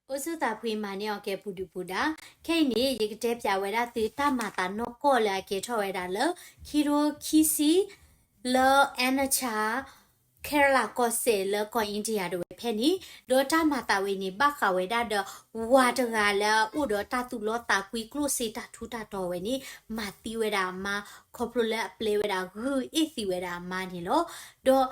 အိၣ်ဆူၣ်သးဖှံမၤန့ၢ်အီၤကဲပူၤဒုၣ်ပူၤဒါ. ခဲအံၤန့ၣ် ယကတဲပၠးဝဲဒၣ်သုတၢ်မၤသးနီၢ်ကီၢ်လၢအကဲထီၣ်ဝဲဒၣ်လၢ ခံထိခံဆံ လၢ Anna Cha Kerala ကီၢ်စဲၣ်လၢကီၢ် India တဝဲဖဲန့ၣ်, ဒီးတၢ်မၤသးဝဲန့ၣ် ဘၣ်ဃးဝဲဒၣ်ဒီး ဝၤတဂၤလၢအအိၣ်ဒီးတၢ်သူၣ်လီသးကွံကျိၣ်စ့တၢ်ထူးတၢ်တီၤဝဲန့ၣ် မၤသံဝဲဒၣ်အမါ, ခီဖျိလၢအပျဲဝဲဒၣ်ဂုၢ်အ့ၣ်သံဝဲဒၣ်အမါန့ၣ်လီၤ. ဒီး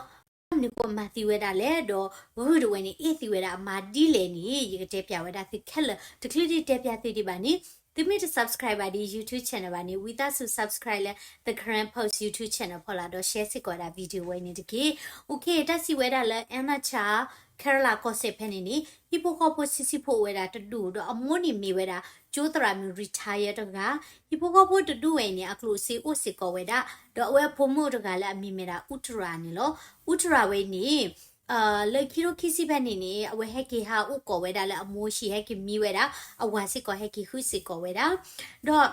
မနုၤဃိမၤသံဝဲဒၣ်လဲၣ်, ဒီးဂုၢ်တဝဲန့ၣ် အ့ၣ်သံဝဲဒၣ်အမါဒ်လဲၣ်န့ၣ် ယကတဲပၠးဝဲဒၣ်သုခဲလၢာ်. တချုးဒံးတဲပၠးသုဒံးဘၣ်န့ၣ်, သုမ့ၢ်တ subscribe ဘၣ်ဒ် YouTube channel ဘၣ်န့ၣ် ဝံသးစူၤ subscribe လၢ The Karen Post YouTube channel ဖီလာ်ဒီး share စ့ၢ်ကီးဝဲဒၣ် video ဝဲန့ၣ်တက့ၢ်. အိၣ်ခ့ တၢ်စံးဝဲဒၣ်လၢ Anna Cha Kerala ကီၢ်စဲၣ်ဖဲန့ၣ်န့ၣ် ဟံၣ်ဖိဃီဖိဆံးဆံးဖိအိၣ်ဝဲဒၣ်တဒူၣ် ဒီးအမိၢ်န့ၣ်မ့ၢ်ဝဲဒၣ် ကၠိသရၣ်မုၣ် retire တဂၤ, ဟံၣ်ဖိဃီဖိတဒူၣ်ဝဲအံၤန့ၣ် အကျိၣ်စ့အိၣ်စ့ၢ်ကီးဝဲဒၣ်, ဒီးအဝဲအဖိမုၣ်တဂၤလၢအမံၤမ့ၢ်ဒၣ် Uttara န့ၣ်လီၤ. Uttara ဝဲန့ၣ် လၢခံထိခံဆံဖဲန့ၣ်န့ၣ် အဝဲဟဲက့ၤဟးအိၣ်ကိးဝဲဒၣ်လၢအမိၢ်ဟံၣ် ဟဲက့ၤမံဝဲဒၣ်, အဝၤစ့ၢ်ကီးဟဲက့ၤဟုၣ်စ့ၢ်ကီးဝဲဒၣ်, ဒီး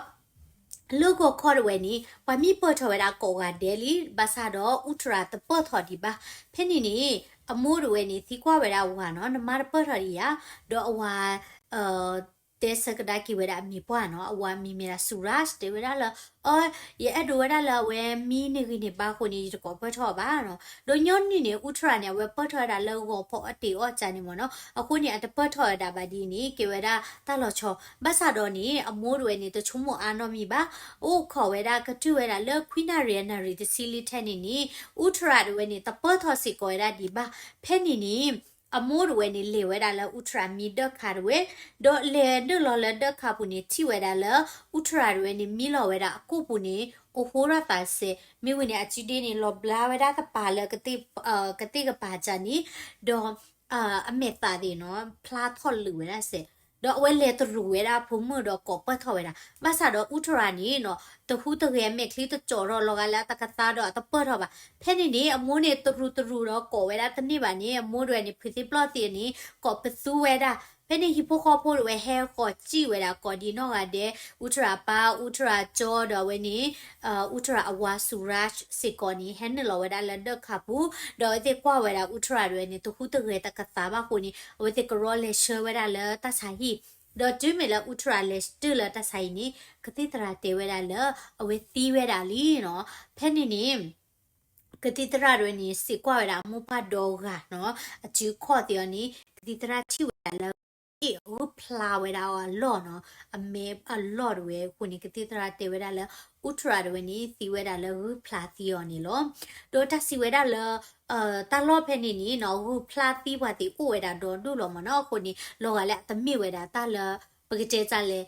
လၢဂီၤခီတဝဲန့ၣ် ပှၤမံပၢၢ်ထီၣ်ဝဲဒၣ်ကိးဂၤဒဲးလံ, ဘၣ်ဆၣ်ဒီး Uttara တပၢၢ်ထီၣ်ဒံးဘၣ်. ဖဲန့ၣ်န့ၣ် အမိၢ်တဝဲန့ၣ် သံကွၢ်ဝဲဒၣ်အဝၤနီၤ, နမါတပၢၢ်ထီၣ်ဒံးဧါ, ဒီးအဝၤ တဲဆၢကဒါက့ၤဝဲဒၣ်အမံၤပှၢ်နီၤ, အဝၤမံၤမ့ၢ်ဒၣ် Suraj တဲဝဲဒၣ်လၢ အ ယအဲၣ်ဒိးဝဲဒၣ်လၢအဝဲမံန့ၢ်ဂံၢ်န့ၢ်ဘါအဃိန့ၣ် ယတကိးပၢၢ်ထီၣ်အီၤဘၣ်နီၤ. ဒီးညီနုၢ်န့ၣ် Uttara န့ၣ် အဝဲပၢၢ်ထီၣ်ဝဲဒၣ်လၢဂီၤဖီအတ့ၢ်အီၣ်ကၢန့ၣ်မ့ၢ်နီၤ, အဃိန့ၣ် အတပၢၢ်ထီၣ်ဝဲဒၣ်ဘၣ်ဒ်န့ၣ် ကဲဝဲဒၣ်တၢ်လီၤဆီ, ဘၣ်ဆၣ်ဒီးန့ၣ် အမိၢ်တဝဲန့ၣ် တဆိကမိၣ်အါနီတမံၤဘၣ်, အိၣ်ခိးဝဲဒၣ်ကတုၢ်ဝဲဒၣ်လၢခွံနၣ်ရံၣ်အနၣ်ရံၣ်တဆံလံထဲန့ၣ်န့ၣ် Uttara တဝဲန့ၣ် တပၢၢ်ထီၣ်စ့ၢ်ကီးဝဲဒၣ်ဒံးဘၣ်. ဖဲန့ၣ်န့ၣ် အမိၢ်တဝဲန့ၣ် လဲၤဝဲဒၣ်လၢ Uttara မံဒၢၣ်ခါတဝဲ, ဒီးလဲၤနုာ်လီၤလၢဒၢၣ်ခါပူၤန့ၣ် ထံၣ်ဝဲဒၣ်လၢ Uttara တဝဲန့ၣ် မံလီၤဝဲဒၣ်အကိာ်ပူၤန့ၣ် အိၣ်ဟိထီၣ်သးစဲး, မ့ၢ်ဝံၤန့ၣ် အစုဒ့န့ၣ် လီၤဘျါဝဲဒၣ်သပၤလၢ ကသ့ၣ်ကပၤကၢန့ၣ်, ဒီး အမဲာ်သးသ့ၣ်နီၤ ဖျါထီၣ်လုာ်ဝဲဒၣ်စဲး, ဒီးအဝဲလဲၤတရူးဝဲဒၣ်အဖိမုၣ်ဒီးကိးပၢၢ်ထီၣ်ဝဲဒၣ်, ဘၣ်ဆၣ်ဒီး Uttara န့ၣ်နီၤ တဟူးတဂဲၤ မဲာ်ချံတကၠီၣ်ထီၣ်လီၤဂာ်လၢအတကသါဒီးအတပၢၢ်ထီၣ်ဘၣ်. ဖဲန့ၣ်န့ၣ် အမိၢ်န့ၣ်တရူးတရူးဒီးကိးဝဲဒၣ်တန့ၢ်ဘၣ်န့ၣ် အမိၢ်တဝဲန့ၣ် ဖုးသံပျီၢ်သံန့ၣ် ကိးပသူဝဲဒၣ်. ဖဲန့ၣ်ဟံၣ်ဖိဃီဖိတဝဲဟဲဃီၤစံၣ်ဝဲဒၣ်ကိးဒံနီၢ်ဂၤဒဲး, Uttara ပၢ် Uttara ကၠီဒီးအဝဲန့ၣ် Uttara အဝၤ Suraj စ့ၢ်ကီးန့ၣ် ဟဲနုာ်လီၤဝဲဒၣ်လၢဒၢၣ်ခါပူၤ, ဒီးအဝဲသ့ၣ်ကွၢ်ဝဲဒၣ် Uttara တဝဲန့ၣ် တဟူးတဂဲၤတကသါဘၣ်အဃိန့ၣ် အဝဲသ့ၣ်ကရီလဲၤဆှၢဝဲဒၣ်လၢတၢ်ဆါဟံၣ်, ဒီးတုၤမ့ၢ်လၢ Uttara လဲၤတုၤလၢတၢ်ဆါဟံၣ်န့ၣ် ကသံၣ်သရၣ်တဲဝဲဒၣ်လၢ အဝဲသံဝဲဒၣ်လံနီၤ. ဖဲန့ၣ်န့ၣ် ကသံၣ်သရၣ်တဝဲန့ၣ် စံးကွၢ်ဝဲဒၣ်အမိၢ်ပၢ်ဒီဂၤနီၤ, အစုခီၣ်သ့ၣ်အီၤန့ၣ် ကသံၣ်သရၣ်ထံၣ်ဝဲဒၣ်လၢ အ့ၣ်ဂုၢ်ဖျါဝဲဒၣ်အီၤအလီၢ်နီၤ, အမဲာ်အလီၢ်တဝဲအဃိန့ၣ် ကသံၣ်သရၣ်တဲဝဲဒၣ်လၢ Uttara တဝဲန့ၣ် သံဝဲဒၣ်လၢဂုၢ်ဖျါသံအီၤန့ၣ်လီၤ. ဒီးတၢ်စံးဝဲဒၣ်လၢ တၢ်လီၢ်ဖဲန့ၣ်န့ၣ်နီၤ ဂုၢ်ဖျါသံပှၤသ့ၣ်အိၣ်ဝဲဒၣ်ဒီဒူၣ်လီၤမ့ၢ်နီၤ, အဃိန့ၣ် လီၤဂာ်လၢအတမ့ၢ်ဝဲဒၣ်တၢ်လၢ ပကတဲတၢ်လဲၣ်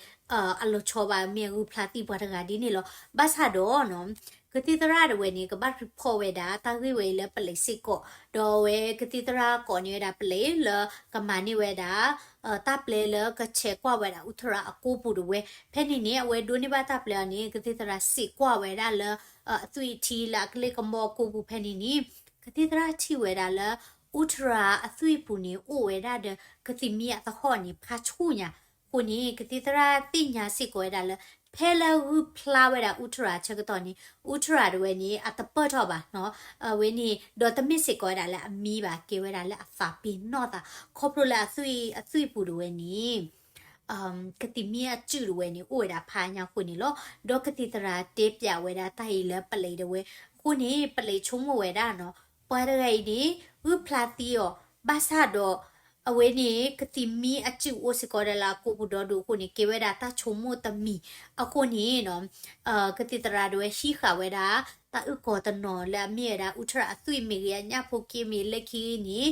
အလီၤဆီဘၣ် မ့ၢ်ဂုၢ်ဖျါသံပှၤတဂၤဒ်န့ၣ်လီၤ. ဘၣ်ဆၣ်ဒီးနီၤ ကသံၣ်သရၣ်တဝဲန့ၣ် ကဘၣ် report ဝဲဒၣ် တၢ်ဂ့ၢ်ဝဲအံၤလၢပလံးစ့ၢ်ကီး, ဒီးအဝဲကသံၣ်သရၣ်ကိးန့ၢ်ဝဲဒၣ်ပလံးလၢကမၤန့ၢ်ဝဲဒၣ် တၢ်ပျဲလၢကဆဲးကွၢ်ဝဲဒၣ် Uttara အကိာ်ပူၤတဝဲ. ဖဲန့ၣ်န့ၣ် အဝဲဒိးန့ၢ်ဘၣ်တၢ်ပျဲအီၤန့ၣ် ကသံၣ်သရၣ်စံးကွၢ်ဝဲဒၣ်လၢ အသွံၣ်အထံလၢအကလ့ၢ်ကမီအကိာ်ပူၤဖဲန့ၣ်န့ၣ် ကသံၣ်သရၣ်ထံၣ်ဝဲဒၣ်လၢ Uttara အသွံၣ်ပူၤန့ၣ် အိၣ်ဝဲဒၣ်ဒီး ကသံၣ်မံအသဟီၣ်န့ၣ် ဖးဆူၣ်ညါ. အဃိန့ၣ် ကသံၣ်သရၣ်သ့ၣ်ညါစ့ၢ်ကီးဝဲဒၣ်လၢ ဖဲလၢဂုၢ်ဖျါဝဲဒၣ် Uttara ဆၢကတီၢ်န့ၣ် Uttara တဝဲန့ၣ် အတပၢၢ်ထီၣ်ဘၣ်နီၤ. အဝဲန့ၣ် ဒီးတမ့ၢ်စ့ၢ်ကီးဝဲဒၣ်လၢအမံဘၣ်, ကဲဝဲဒၣ်လၢအသးပ့ၤနီၣ်သး ခီဖျိလၢအသွံၣ် အသွံၣ်ပူၤတဝဲန့ၣ် ကသံၣ်မံအစုၣ်တဝဲန့ၣ် အိၣ်ဝဲဒၣ်ဖးညါအဃိန့ၣ်လီၤ. ဒီးကသံၣ်သရၣ်တဲပျးဝဲဒၣ်တၢ်အံၤလၢပလံးတဝဲ. အဃိန့ၣ် ပလံးဆိကမိၣ်ဝဲဒၣ်နီၤ ပှၤတဂၤအံၤန့ၣ် ဂုၢ်ဖျါသံအီၤ, ဘၣ်ဆၣ်ဒီး အဝဲန့ၣ် ကသံၣ်မံအစုၣ်အိၣ်စ့ၢ်ကီးဒၣ်လၢအကိာ်ပူၤဒီဒူၣ်အဃိန့ၣ် ကဲဝဲဒၣ်တၢ်ဆိကမိၣ်တမံၤ. အဃိန့ၣ်နီၤ ကသံၣ်သရၣ်တဝဲဟံးဃာ်ဝဲဒၣ် တၢ်အုၣ်ကီၤတနီၤလၢအမ့ၢ်ဝဲဒၣ် Uttara အသွံၣ်မ့ၢ်ဂ့ၤ အညၣ်ဖိက့မ့ၢ်လၢခံန့ၣ်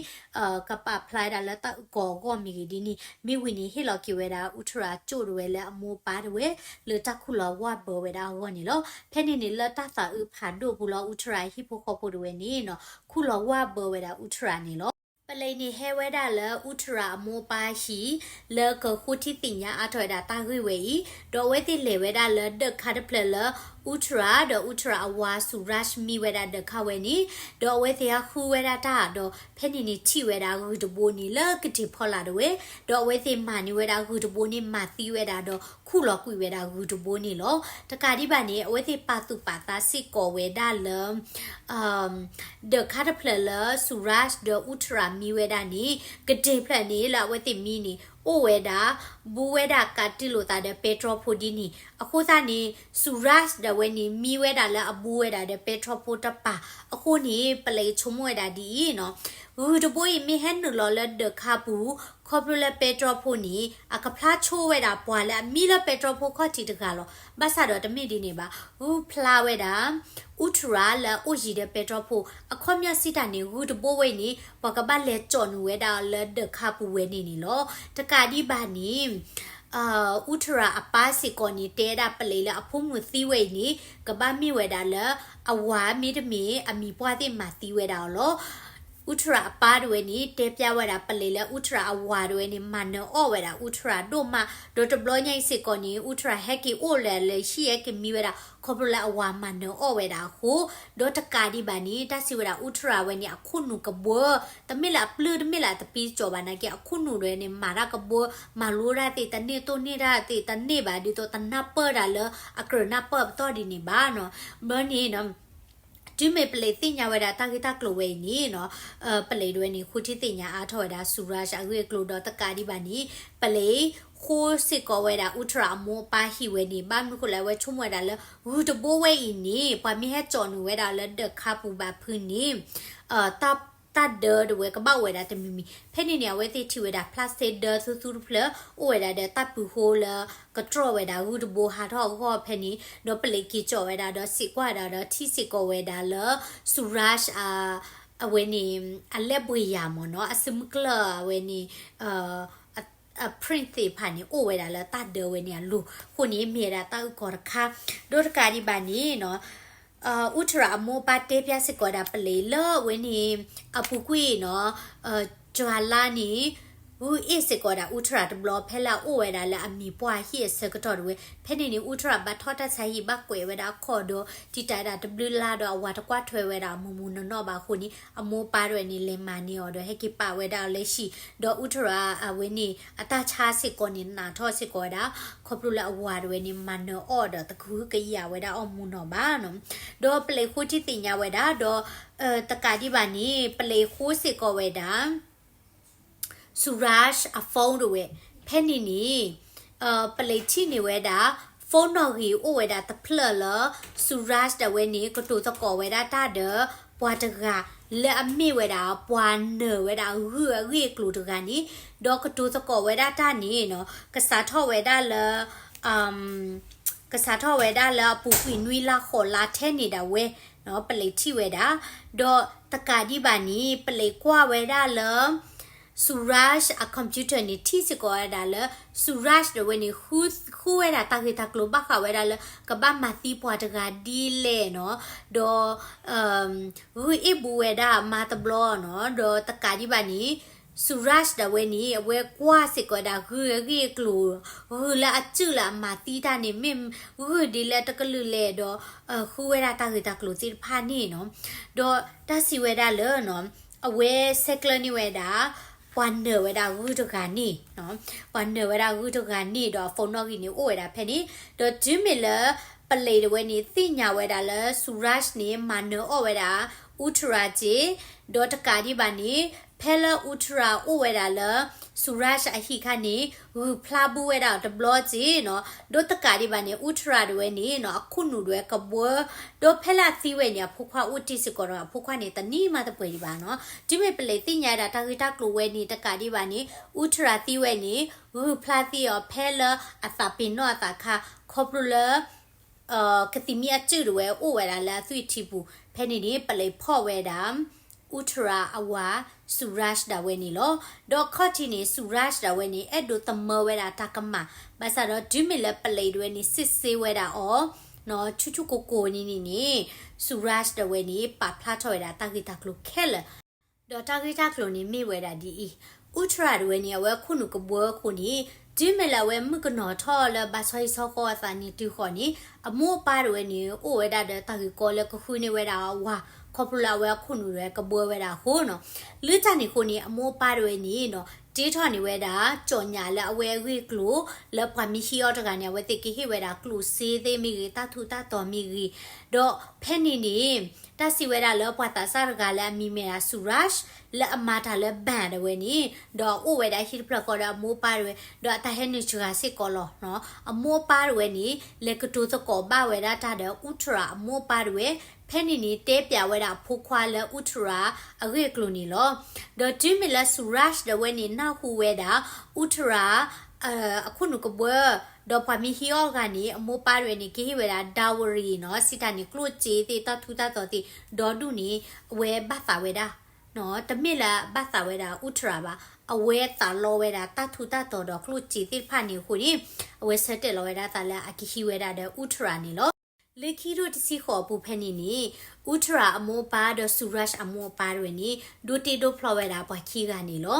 ကပာ်ဖျါဝဲဒၣ်လၢတၢ်အုၣ်ကီၤအဂီၢ်မ့ၢ်ဂ့ၤဒ်န့ၣ် မ့ၢ်ဝံၤန့ၣ် ဟ့ၣ်လီၤက့ၤဝဲဒၣ် Uttara ကၠိၣ်တဝဲလၢအမိၢ်ပၢ်တဝဲ လၢတၢ်ခူၣ်လီၤဝၢ်ဘၢဝဲဒၣ်အဂီၢ်န့ၣ်လီၤ. ဖဲန့ၣ်န့ၣ် လၢတၢ်သးအုးဖးဒိၣ်ပူၤလီၤ Uttara ဟံၣ်ဖိဃီဖိတဝဲန့ၣ်နီၤ ခူၣ်လီၤဝၢ်ဘၢဝဲဒၣ် Uttara န့ၣ်လီၤ. ပလံးန့ၣ်ဟဲဝဲဒၣ်လၢ Uttara အမိၢ်ပၢ်ဟံၣ် လၢကဃိထံသ့ၣ်ညါအါထီၣ်ဝဲဒၣ်တၢ်ဂ့ၢ်ဝဲအံၤ, ဒီးအဝဲသ့ၣ်လဲၤဝဲဒၣ်လၢဒၢးခါတဖျၢၣ်လၢ Uttara ဒီး Uttara အဝၤ Suraj မံဝဲဒၣ်ဒၢးခါဝဲန့ၣ်, ဒီးအဝဲသ့ၣ်ဟးဃုဝဲဒၣ်တၢ်ဒီး ဖဲန့ၣ်န့ၣ်ထံၣ်ဝဲဒၣ်ဂုၢ်တဘိန့ၣ်လၢကတ့ၢ်ဖီလာ်တဝဲ, ဒီးအဝဲသ့ၣ်မၤန့ၢ်ဝဲဒၣ်ဂုၢ်တဘိန့ၣ် မၤသံဝဲဒၣ်ဒီး ခူၣ်လီၤကွံာ်ဝဲဒၣ်ဂုၢ်တဘိန့ၣ်လီၤ. တကးဒံးဘၣ်န့ၣ် အဝဲသ့ၣ်ပာ်သူၣ်ပာ်သးစ့ၢ်ကီးဝဲဒၣ်လၢ ဒၢးခါတဖျၢၣ်လၢ Suraj ဒီး Uttara မံဝဲဒၣ်န့ၣ် ကတ့ၢ်ဖျၢၣ်န့ၣ်လၢအဝဲသ့ၣ်မံန့ၣ် အိၣ်ဝဲဒၣ် ဘူးဝဲဒၣ်ကးတံာ်လိာ်သးဒီးပဲတြီဖိဒ်န့ၣ် အဃိသတးန့ၣ် Suraj ဒၣ်ဝဲန့ၣ် မံဝဲဒၣ်လၢအဘူးဝဲဒၣ်ဒီးပဲတြီဖိတပၤ အဃိန့ၣ် ပလံးဆိကမိၣ်ဝဲဒၣ်ဒ်အံၤနီၤ, ဂုၢ်တဘိအံၤမ့ၢ်ဟဲနုာ်လီၤလၢဒၢးခါပူၤ ခီဖျိလၢပဲတြီဖိန့ၣ် အကဖျါဆိဝဲဒၣ်ပှၤလၢအမံလၢပဲတြီဖိခီၣ်ထံးတဂၤလီၤ. ဘၣ်ဆၣ်ဒီးတမ့ၢ်ဒ်န့ၣ်ဘၣ်, ဂုၢ်ဖျါဝဲဒၣ် Uttara လၢအအိၣ်ယံၤဒီးပဲတြီဖိ အခီပညီစံးတၢ်န့ၣ် ဂုၢ်တဘိဝဲအံၤန့ၣ် ပှၤကဘၣ်လဲၤကၠီၣ်နုာ်ဝဲဒၣ်လၢဒၢးခါပူၤဝဲန့ၣ်န့ၣ်လီၤ. တကးဒံးဘၣ်န့ၣ် Uttara အပၢ်စ့ၢ်ကီးန့ၣ် တဲဒၣ်ပလံးလၢအဖိမုၣ်သံဝဲအံၤန့ၣ် ကဘၣ်မ့ၢ်ဝဲဒၣ်လၢ အဝၤမ့တမ့ၢ်အမံၤပှၢ်သ့ၣ်မၤသံဝဲဒၣ်အီၤလီၤ. Uttara အပၢ်တဝဲန့ၣ် တဲဖျါဝဲဒၣ်ပလံးလၢ Uttara အဝၤတဝဲန့ၣ် မၤနၢၤအီၣ်ဝဲဒၣ် Uttara ဒိၣ်မး, ဒီးတဘျီညါအံၤစ့ၢ်ကီးန့ၣ် Uttara ဟဲက့ၤအိၣ်လၢလၢဟံၣ် ဟဲက့ၤမံဝဲဒၣ် ခီဖျိလၢအဝၤမၤနၢၤအီၣ်ဝဲဒၣ်အဃိ, ဒီးတကးဒံးဘၣ်န့ၣ် တၢ်စံးဝဲဒၣ် Uttara ဝဲန့ၣ် အခိၣ်နူာ်ကဘှၢ, တမ့ၢ်လၢအပျုၢ်တမ့ၢ်လၢအတပံတကၠီၤဘၣ်နာ်က့ အခိၣ်နူာ်တဝဲန့ၣ် မၤတၢ်ကဘှၢ, မၤလိတၢ်သ့ၣ်တန့ၢ် တိၢ်န့ၢ်တၢ်သ့ၣ်တန့ၢ်ဘၣ် ဒ်သိးတနၢ်ပၢၢ်တၢ်လၢအကြၢးနၢ်ပၢၢ်ပတီၢ်ဒ်န့ၣ်ဘၣ်နီၤ. ဘျီန့ၣ် တုၤမ့ၢ်ပလံးသ့ၣ်ညါဝဲဒၣ်တၢ်ဂ့ၢ်တၢ်ကျိၤဝဲအံၤန့ၣ်နီၤ, ပလံးတဝဲန့ၣ် ဃိထံသ့ၣ်ညါအါထီၣ်ဝဲဒၣ် Suraj အဂ့ၢ်အကျိၤဒီးတကးဒံးဘၣ်န့ၣ် ပလံးဃိစ့ၢ်ကီးဝဲဒၣ် Uttara အမိၢ်အပၢ်ဟံၣ်ဝဲန့ၣ် ဘၣ်မနုၤဃိလၢအဝဲဆိကမိၣ်ဝဲဒၣ်လၢ ဂုၢ်တဘိဝဲအံၤန့ၣ် ပှၤမ့ၢ်ဟဲကၠီၣ်နုာ်ဝဲဒၣ်လၢဒၢးခါပူၤဘၣ်ဖုးန့ၣ် တၢ်ဒၢတဝဲကဘၣ်အိၣ်ဝဲဒၣ်တမံၤမံၤ, ဖဲန့ၣ်န့ၣ် အဝဲသ့ၣ်ထံၣ်ဝဲဒၣ် plastic ဒၢသူသူတဖျၢၣ် အိၣ်ဝဲဒၣ်ဒီးတၢ်ပုၤဃိလၢ ကတြီၢ်ဝဲဒၣ်ဂုၢ်တဘိဟးထီၣ်အဂီၢ်ဖဲန့ၣ်, ဒီးပလံးက့ၤကၠီၣ်ဝဲဒၣ်ဒီးစံးကွၢ်ဒၣ်ဒီးထံၣ်စ့ၢ်ကီးဝဲဒၣ်လၢ Suraj အဝဲန့ၣ် အလဲဘှံးယၤမ့ၢ်နီၤ အစုမုၢ်ကျၢၢ်အဝဲန့ၣ် အ print သ့ၣ်တဖၣ်န့ၣ် အိၣ်ဝဲဒၣ်လၢတၢ်ဒၢဝဲန့ၣ်အလိၤ, အဃိန့ၣ်မ့ၢ်ဝဲဒၣ်တၢ်အုၣ်ကီၤတခါ, ဒီးတကးဒံးဘၣ်န့ၣ်နီၤ Uttara အမိၢ်အပၢ်တဲဖျါစ့ၢ်ကီးဒၣ်ပလံးလၢအဝဲန့ၣ် အပူၤကွံာ်နီၤ Jala န့ၣ် ဂုၢ်အ့ၣ်စ့ၢ်ကီးဒၣ် Uttara တဘျီ ဖဲလၢအအိၣ်ဝဲဒၣ်လၢအမံၤပှၢ်ဟံၣ်အဆၢကတီၢ်တဝဲ, ဖဲန့ၣ်န့ၣ် Uttara ဘၣ်ထီၣ်တၢ်ဆါဟံၣ် ဘၣ်ကွဲးဝဲဒၣ်အခီၣ်ဒီး တံာ်တာ်ဝဲဒၣ်တဘျုးလါဒီး အဝၤတကွၢ်ထွဲဝဲဒၣ်အမိၢ်မူနီၢ်နီၢ်ဘၣ်အဃိန့ၣ် အမိၢ်အပၢ်တဝဲန့ၣ် လဲၤမၤန့ၢ်အီၤဒီး ဟဲက့ၤပာ်ဝဲဒၣ်အီၤလၢဟံၣ်, ဒီး Uttara အဝဲန့ၣ် အတၢ်ဆါစ့ၢ်ကီးန့ၣ် နးထီၣ်စ့ၢ်ကီးဝဲဒၣ် ခီဖျိလၢအဝၤတဝဲန့ၣ် မၤနၢၤအီၣ်ဒီးတကဟုကယာ်ဝဲဒၣ်အီၣ်မူနီၢ်ဘၣ်နီၤ, ဒီးပလံးဃိထံသ့ၣ်ညါဝဲဒၣ် ဒီး တကးဒံးဘၣ်န့ၣ် ပလံးဃိစ့ၢ်ကီးဝဲဒၣ် Suraj အ phone တဝဲ, ဖဲန့ၣ်န့ၣ် ပလံးထံၣ်န့ၢ်ဝဲဒၣ် phone နီၣ်ဂံၢ်အိၣ်ဝဲဒၣ်တဖျၢၣ်လၢ Suraj ဒၣ်ဝဲန့ၣ် ကတိၤသကိးဝဲဒၣ်တၢ်ဒီး ပှၤတဂၤလၢအမ့ၢ်ဝဲဒၣ် ပှၤနၢၤဝဲဒၣ်ဂုၢ်အဂ့ၢ်အကျိၤတဂၤန့ၣ်, ဒီးကတိၤသကိးဝဲဒၣ်တၢ်န့ၣ်နီၤ ကစးထီၣ်ဝဲဒၣ်လၢ ကစးထီၣ်ဝဲဒၣ်လၢအပူၤကွံာ်နွံလါဃိးလါထဲန့ၣ်ဒၣ်ဝဲ, ပလံးထံၣ်ဝဲဒၣ်, ဒီးတကးဒံးဘၣ်န့ၣ် ပလံးကွၢ်ဝဲဒၣ်လၢ Suraj အ computer န့ၣ် ထံၣ်စ့ၢ်ကီးဝဲဒၣ်လၢ Suraj ဒၣ်ဝဲန့ၣ် ဃုဝဲဒၣ်တၢ်ဂ့ၢ်တၢ်ကျိၤဘၣ်ဃးဝဲဒၣ်လၢ ကဘၣ်မၤသံပှၤတဂၤဒ်လဲၣ်နီၤ, ဒီး ဂုၢ်အ့ၣ်ဘူးဝဲဒၣ်မၤတဘျီနီၤ, ဒီးတကးဒံးဘၣ်န့ၣ် Suraj ဒၣ်ဝဲန့ၣ် အဝဲကွၢ်စ့ၢ်ကီးဝဲဒၣ်ဂုၢ်အဂ့ၢ်အကျိၤ, ဂုၢ်လၢအစုၣ်လၢအမၤသံတၢ်န့ၣ် မ့ၢ်ဂုၢ်ဒ်လဲၣ်တကလုာ်လဲၣ်ဒီး ဃုဝဲဒၣ်တၢ်ဂ့ၢ်တၢ်ကျိၤသ့ၣ်တဖၣ်န့ၣ်နီၤ, ဒီးတၢ်စံးဝဲဒၣ်လၢ အဝဲဆဲးကျၢန့ၢ်ဝဲဒၣ် ပှၤနၢၤဝဲဒၣ်ဂုၢ်တဂၤန့ၣ်, ပှၤနၢၤဝဲဒၣ်ဂုၢ်တဂၤန့ၣ်ဒီးအ phone နီၣ်ဂံၢ်န့ၣ်အိၣ်ဝဲဒၣ်ဖဲန့ၣ်, ဒီးတုၤမ့ၢ်လၢ ပလံးတဝဲန့ၣ် သ့ၣ်ညါဝဲဒၣ်လၢ Suraj န့ၣ် မၤနၢၤအီၣ်ဝဲဒၣ် Uttara က့, ဒီးတကးဒံးဘၣ်န့ၣ် ဖဲလၢ Uttara အိၣ်ဝဲဒၣ်လၢ Suraj အဟံၣ်ခါန့ၣ် ဂုၢ်ဖျါဘူးဝဲဒၣ်တဘျီက့နီၤ, ဒီးတကးဒံးဘၣ်န့ၣ် Uttara တဝဲန့ၣ်နီၤ အခိၣ်နူာ်တဝဲကဘှၢ, ဒီးဖဲလၢအသံဝဲန့ၣ် အဖိခွါအိၣ်တ့ၢ်စ့ၢ်ကီးဒီး အဖိခွါန့ၣ် တနံၤမးတပှဲၤဒံးဘၣ်နီၤ, တုၤမ့ၢ်ပလံးသ့ၣ်ညါဝဲဒၣ်တၢ်ဂ့ၢ်တၢ်ကျိၤဝဲန့ၣ် တကးဒံးဘၣ်န့ၣ် Uttara သံဝဲန့ၣ် ဂုၢ်ဖျါသံအီၤဖဲလၢအသးပ့ၤနီၣ်အသးခါ, ခီဖျိလၢ ကသံၣ်မံအစုၣ်တဝဲအိၣ်ဝဲဒၣ်လၢအသွံၣ်ထံပူၤ, ဖဲန့ၣ်န့ၣ် ပလံးဖီၣ်ဝဲဒၣ် Uttara အဝၤ Suraj ဒၣ်ဝဲန့ၣ်လီၤ. ဒီးအခီၣ်ထံးန့ၣ် Suraj ဒၣ်ဝဲန့ၣ် အဲၣ်ဒိးသမၢဝဲဒၣ်တၢ်ကမၣ်, ဘၣ်ဆၣ်ဒီးတုၤမ့ၢ်လၢပလံးတဝဲန့ၣ် စစ်ဆေးဝဲဒၣ်အီၤ ဆူၣ်ဆူၣ်ကိၢ်ကိၢ်န့ၣ်န့ၣ်န့ၣ် Suraj ဒၣ်ဝဲန့ၣ် ပာ်ဖျါထီၣ်ဝဲဒၣ်တၢ်ဂ့ၢ်တၢ်ကျိၤခဲလၢာ် ဒီးတၢ်ဂ့ၢ်တၢ်ကျိၤန့ၣ်မ့ၢ်ဝဲဒၣ်ဒ်အံၤ, Uttara တဝဲန့ၣ် အဝဲအခိၣ်နူာ်ကဘှၢအဃိန့ၣ်, တုၤမ့ၢ်လၢအဝဲမုၣ်ကနီၤထီၣ်လၢဘါဆီဟံၣ်ဆီဃီအသးန့ၣ်တုၤဃီၤန့ၣ်, အမိၢ်အပၢ်တဝဲန့ၣ် အိၣ်ဝဲဒၣ်ဒီးတၢ်ဂ့ၢ်ကီလၢကဃုန့ၢ်ဝဲဒၣ်အဝၤ, ခီဖျိလၢအဝဲအခိၣ်နူာ်တဝဲကဘှၢဝဲဒၣ်အဃိနီၤ. လၢတၢ်န့ၣ်အဃိန့ၣ် အမိၢ်အပၢ်တဝဲန့ၣ်နီၤ တ့ထီၣ်န့ၢ်ဝဲဒၣ် ကၠီၣ်ညၣ်လၢအဝဲအဂ့ၢ်အကျိၤ လၢပှၤမ့ၢ်ဟံးအီၤတဂၤန့ၣ် အဝဲသ့ၣ်ကဟ့ၣ်ဝဲဒၣ်ကျိၣ်စ့သ့ၣ်မ့ၢ်ဂ့ၤ တၢ်ထူးတၢ်တီၤမ့ၢ်ဂ့ၤ, ဒီးဖဲန့ၣ်န့ၣ် တၢ်စံးဝဲဒၣ်လၢပှၤသးစၢ်တဂၤလၢအမံၤမ့ၢ်ဒၣ် Suraj လၢအမၤတၢ်လၢ bank ဒၣ်ဝဲန့ၣ်, ဒီးအအိၣ်ဝဲဒၣ်ဟံၣ်တဖျၢၣ်ဃီဒီးအမိၢ်အပၢ်တဝဲ ဒီးအတၢ်ဟဲနုာ်စှၤစ့ၢ်ကီးလီၤ. အမိၢ်အပၢ်တဝဲန့ၣ် လဲၤကတိၤသကိးဘၣ်ဝဲဒၣ်တၢ်ဒီး Uttara အမိၢ်အပၢ်တဝဲ, ဖဲန့ၣ်န့ၣ် တဲပျးဝဲဒၣ်အဖိခွါလၢ Uttara အဂ့ၢ်အကျိၤန့ၣ်လီၤ. ဒီးတုၤမ့ၢ်လၢ Suraj ဒၣ်ဝဲန့ၣ် နၢ်ဟူဝဲဒၣ် Uttara အခိၣ်နူာ်ကဘှၢ ဒီးပှၤမ့ၢ်ဟံးအီၤတဂၤန့ၣ် အမိၢ်အပၢ်တဝဲန့ၣ် ကဟ့ၣ်ဝဲဒၣ် dowry နီၤ, စံးတၢ်န့ၣ် ကျိၣ်စ့သ့ၣ် တၢ်ထူးတၢ်တီၤသ့ၣ် ဒီဒူၣ်န့ၣ် အဝဲဘၣ်သးဝဲဒၣ် တမ့ၢ်လၢဘၣ်သးဝဲဒၣ် Uttara ဘၣ်, အဝဲသးလီဝဲဒၣ်တၢ်ထူးတၢ်တီၤဒီးကျိၣ်စ့သ့ၣ်တဖၣ်န့ၣ်အဃိန့ၣ် အဝဲဆၢတဲာ်လီၤဝဲဒၣ်သးလၢအကဟံးဝဲဒၣ်ဒီး Uttara န့ၣ်လီၤ. လၢခံထိတဆံဃိးအပူၤဖဲန့ၣ်န့ၣ် Uttara အမိၢ်အပၢ်ဒီး Suraj အမိၢ်အပၢ်တဝဲန့ၣ် ဒိးတ့ဒိးဖျီဝဲဒၣ်ပှၤခံဂၤန့ၣ်လီၤ.